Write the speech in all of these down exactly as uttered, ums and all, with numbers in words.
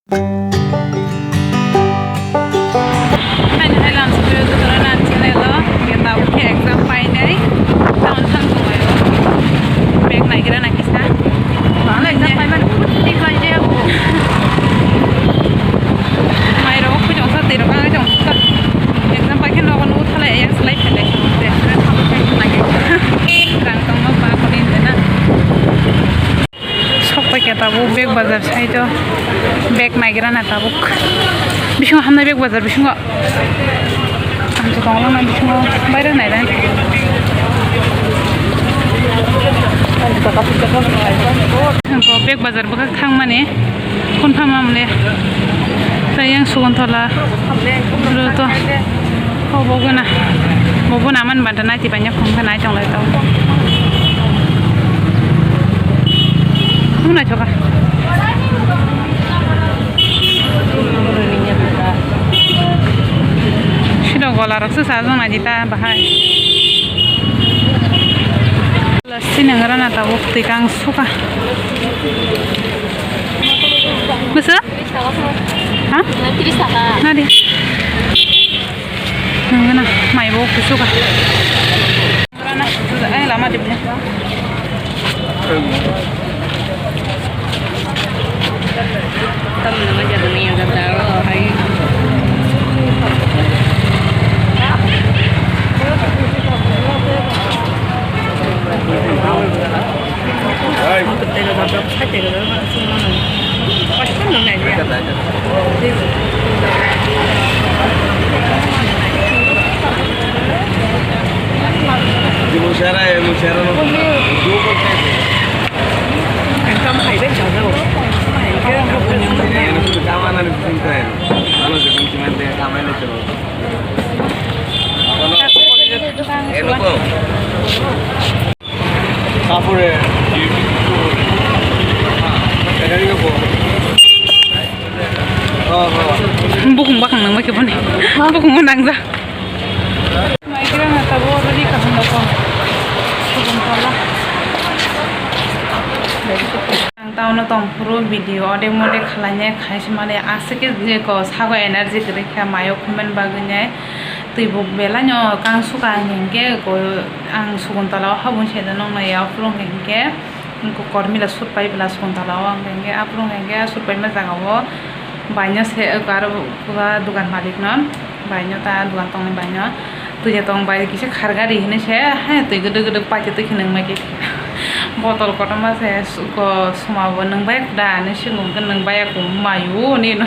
Haino hai lam sugwi rw jotoni nang channel o, hwnkhe tabuk khe exam painai, town thang tonglaio, bag naigra na kisa. Ano exam paimani phuru twi paijak bo. Mairok khwi tongsa, twi rok ang tongsa. Exam paikhe nogo nugo thalai, yang slai phailai. Rang tongma ba koni na. Sok paikha tabuk bag bazar side o, bag naigra na tabuk. Bisingo hamnai bag bazar bisingo. Ang to tonglang na bisingo baire nai rai. Ang to bag bazar bwkhak thangmani. Phone pha mamle. Tei yang Sukuntala. Lo to. Ho bo gana. Bo bo naman banta nai ti banya phone kha nai tong lai to. Phone nai thoka. Sino gola rok se sa jong nai ta bahai. Plastic nang rana tabuk twi kang suka. Bwswk? Ha? Tris taka. Nadi. Nang gana mai bo kusuka. Rana, eh, lama di. Musara, musara no. Ekdom hai bai jajao. Kamana ni singkai. Ano je kunci mande kamai le chalo. Eno ko. Kapure. Bukung bakang nang bai keboni. Bukung nang ja. Maigrana tabuk already kaham rokho. Sukuntala. Ang town o tongphuru video odek modek khlainai khaisa mani aswk khe je ko sago energy kwrwi kha mayo khumani bagwi nai twi bo belai no kang suka hinkhe ko ang Sukuntala o habung se da nong nai ya phuru hinkhe. Wngkha Kormila sut pai bwla Sukuntala o, hwnkhe aphuru hwnkhe sut paima jaga o baino se aro dugan malik no, baino ta dugan tongni baino twi tong bai kisa khar gari hinwi se, hai twi gwdwk gwdwk paitwi twi khe nang mai khe botol kotorma se suma bo nang bai da hinwi se nung khe nang bai ya kung mai o nini no.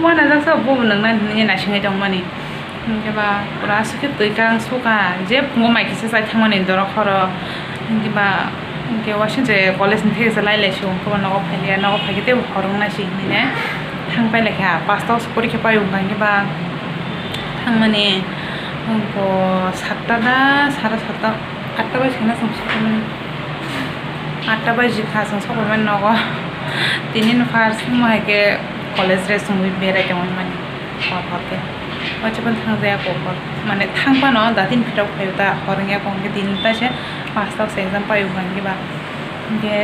Uanajak sa bo nang nani hinwi naisingwi tong mani. Hwnkhe ba pura aswk khe twi kang suka, je phungo mai kisa chai thangmani dorok horo. Hwnkhe ba hwnkhe uaisuk je college ni theke se lai lai se hwnkhe ba nogo phai liya, nogo phai khe teibo hor wng nai se hinwi thang pai lai kha. Pasta o se porikha pai wngkha, hwnkhe ba thangmani wngkha satta da, sara satta, atta bai se hwnwi chwng sok phaimani, atta bai jikha chwng sok phaimani nogo. Tini no first mo hai khe college dress wngwi berai tongwi mani. Hor hor khe. Waisa phano thang jaya kok hor. Mane thang phano datin phitok phaio ta hor wngya kok hwnkhe tini taisa pasta se exam paio hwnkhe ba. Hwnkhe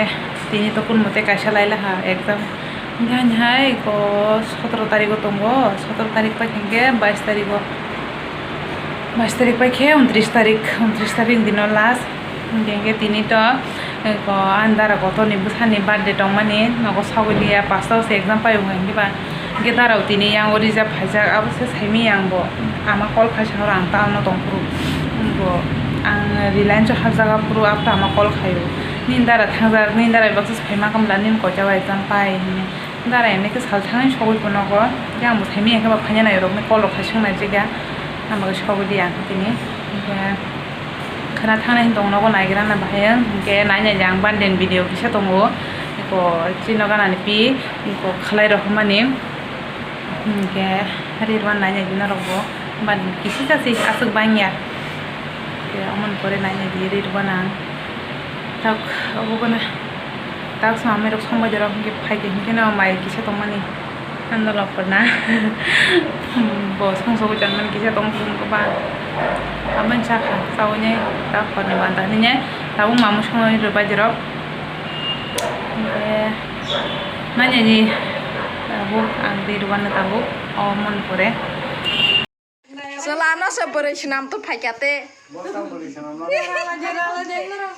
tini to kun mote kaisa lai laha exam. Hwnkhe haini hai ko sotoro tarikgo tongo. Sotoro tarik pai hwnkhe bais tarikgo. Bais tarik pai khe untris tarik, untris tarik dino last. Hwnkhe tini to, eh, ko, ani dara kotorni bwsani birthday tongmani, nogo sagwi liya, pasta o se exam paio hwnkhe ba. Hwnkhe dara o tini yang o reserve phaijak, abo se saimanya ang bo. Ama call khaisa horo ang town o tongphuru. Bo ang Reliance o hapjak aphuru, aphuru ama call khaio. Nini dara thangjak, nini dara baksa se phaima kamla, nini koita o exam pai hinwi. Dara emni khe sal thangwi sogwi phano nogo. Yang bo saimanya khe ba phaina nai rokni call rok khai swngnai jikya. Ang bagwi sogwi di ang tini. Hwnkhe khwna thangnai hinwi tongo nogo naigra na bahai ang. Hwnkhe nai nai ang birthday ni video kisa tongo. Eko chini no ganani pi, eko khlai rok hwnmani. Hwnkhe rirwna nai nai di norok bo. Bani kisi jasi aswk bangya. Hwnkhe omoni pore nai nai di rirwna ang. Tak obo gana. Tak swmamwi rok song bai jorok hwnkhe phaikhe hwnkhe no mai kisa tongmani. Ano lopor na. Bo song sogwi tonmani kisa tong phuru ba. Aboni sakha chawi nai tak horni banta hinwi nai. Tabuk mamwi songwi rwbai jorok. Hwnkhe nai nai di. Ang di ruwan na tabuk o mon pore. Chwla no se bwrwi swnam to phaikya te.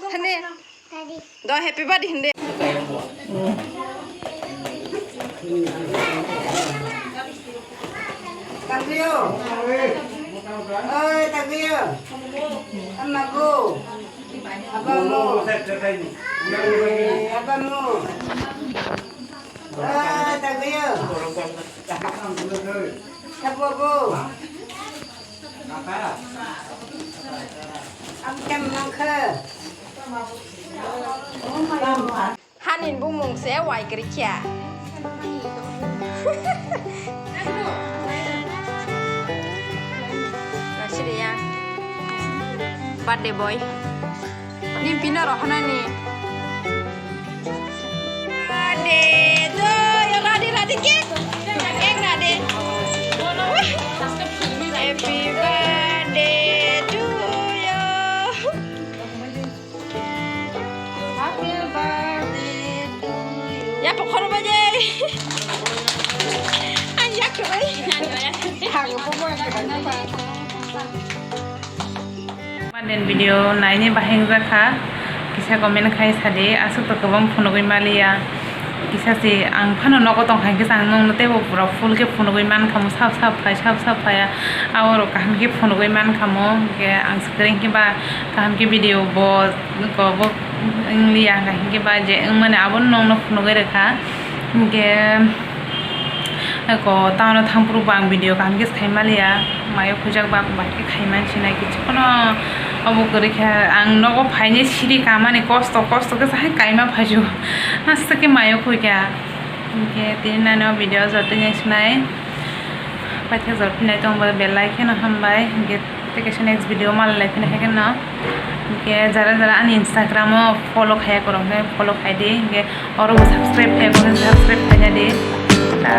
Hini. Do happy birthday hindi. Tagwiyo. Oi, tagwiyo. Amago. Abamu. Abamu. Oi, tagwiyo. Sabogo. Ang tam mangkha. Hanin bumung se wai kwrwikya. Nasiriya. Birthday boy. Ni pina rohana ni. Birthday to you. Radi, radi ke? Ek radi. Happy birthday to you. Happy birthday to you. Ya pokhoro baje. Ay ya koi. Maden video naini bahai wngjakha, kisa comment khai sadi, aswk to kwbang phunugwi maliya, kisa se ang phano nogo tongkha hinkhe ang nokno teibo pura full khe phunugwi mankhamu, sap sap phai, sap sap phai, aborok kaham khe phunugwi mankhamu, hinkhe ang swkang hinkhe ba kaham khe video bo, bo wngliya hinkhe ba je wngmani abono nokno phunugwi rwkha, hinkhe. Eko town o thangphuru bo ang video kaham khe khai maliya, mayo khuijak ba bahai khe khai mansinai kichu kono obo kwrwi khe ang nogo phainai siri kamani kosto kosto khe hai kaima phaisu aswk khe mayo khuikha. Hinkhe tini nani o video jotoni sinai paithak jotoni tongba belai kheno hambai hinkhe. Tei kaisa next video o malai lai phina hai kheno. Hinkhe jara jara ani Instagram o follow khaiya korok hwnkhe follow khai di, hinkhe oro bo subscribe khaiya korok hwnkhe subscribe khaina di. Ta.